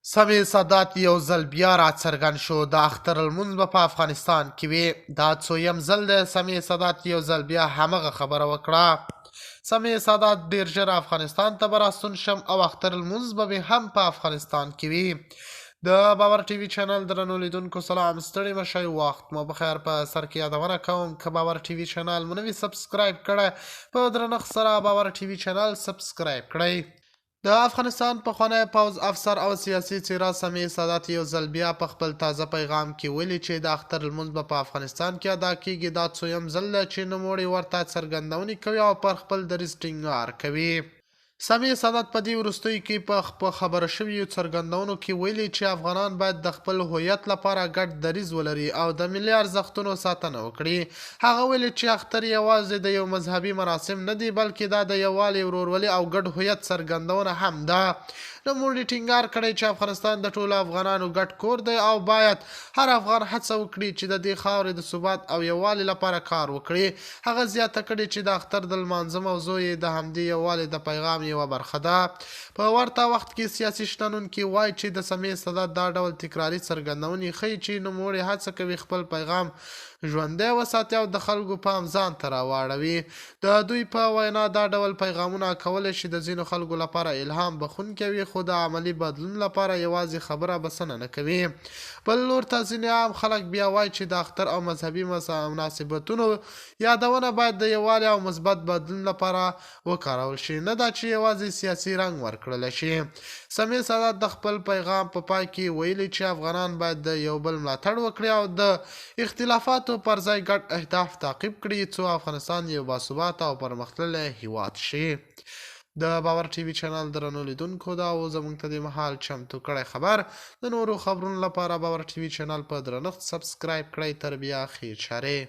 سمیع سادات یو ځل بیا راڅرګند شو، د اختر لمونځ به په افغانستان کې وي. دا څویم ځل دی سمیع سادات یو ځل بیا همغه خبره وکړه. سمیع سادات: ډیر ژر افغانستان ته به راستون شم او اختر لمونځ به مې هم په افغانستان کې وي. د باور ټي وي چینل درنو لیدونکو سلام، ستړي مه شئ، وخت مو بخیر. په سر کې یادونه کوم، که باور ټي وي چینل مو نه وي سبسکرایب کړی، په درنښت سره باور ټي وي چینل سبسکرایب کړئ. د افغانستان پخوانی پوځ افسر او سیاسي څېره سمیع سادات یو ځل بیا په خپل تازه پیغام کې ویلي چې د اختر لمونځ به په افغانستان کې ادا کېږي. دا څویم ځل دی چې نوموړي ورته څرګندونې کوي او پر خپل دریځ ټینګار کوي. سمیع سادات په دې وروستیو کې په خبرو شویو څرګندونو کې ویلي چې افغانان باید د خپل هویت لپاره ګډ دریځ ولري او د ملي ارزښتونو ساتنه وکړي. هغه ویلي چې اختر یوازې د یو مذهبي مراسم نه دي، بلکې دا د یووالي، ورورولي او ګډ هویت څرګندونه هم ده. نوموړي ټینګار کړی چې افغانستان د ټولو افغانانو ګډ کور دی او باید هر افغان هڅه وکړي چې د دې خاورې د ثبات او یووالي لپاره کار وکړي. هغه زیاته کړې چې د اختر د لمانځه موضوع یې د همدې یووالي د پیغام یوه برخه ده. په ورته وخت کې سیاسي شنونکي وايي چې د سمیع سادات دا ډول تکراري څرګندونې ښيي چې نوموړی هڅه کوي خپل پیغام ژوندی وساتي او د خلکو پام ځان ته راواړوي. د دوی په وینا، دا ډول پیغامونه کولی شي د ځینو خلکو لپاره الهام بښونکی وي، خو د عملي بدلون لپاره یوازې خبره بسنه نه کوي. بل لور ته ځینې عام خلک بیا وايي چې د اختر او مذهبي مناسبتونو یادونه باید د یووالي او مثبت بدلون لپاره وکارول شي، نه دا چې یوازې سیاسي رنګ ورکړل شي. سمیع سادات د خپل پیغام په پای کې ویلي چې افغانان باید د یو بل ملاتړ وکړي او د اختلافاتو پر ځای ګډ اهداف تعقیب کړي، څو افغانستان یو باثباته او پرمختللی هیواد شي. د باور ټي وي چینل درنو لیدونکو، دا و زموږ ته دې مهال چمتو کړی خبر. د نورو خبرونو لپاره باور ټي وي چینل په درنښت سبسکرایب کړئ. تر بیا، ښې چارې.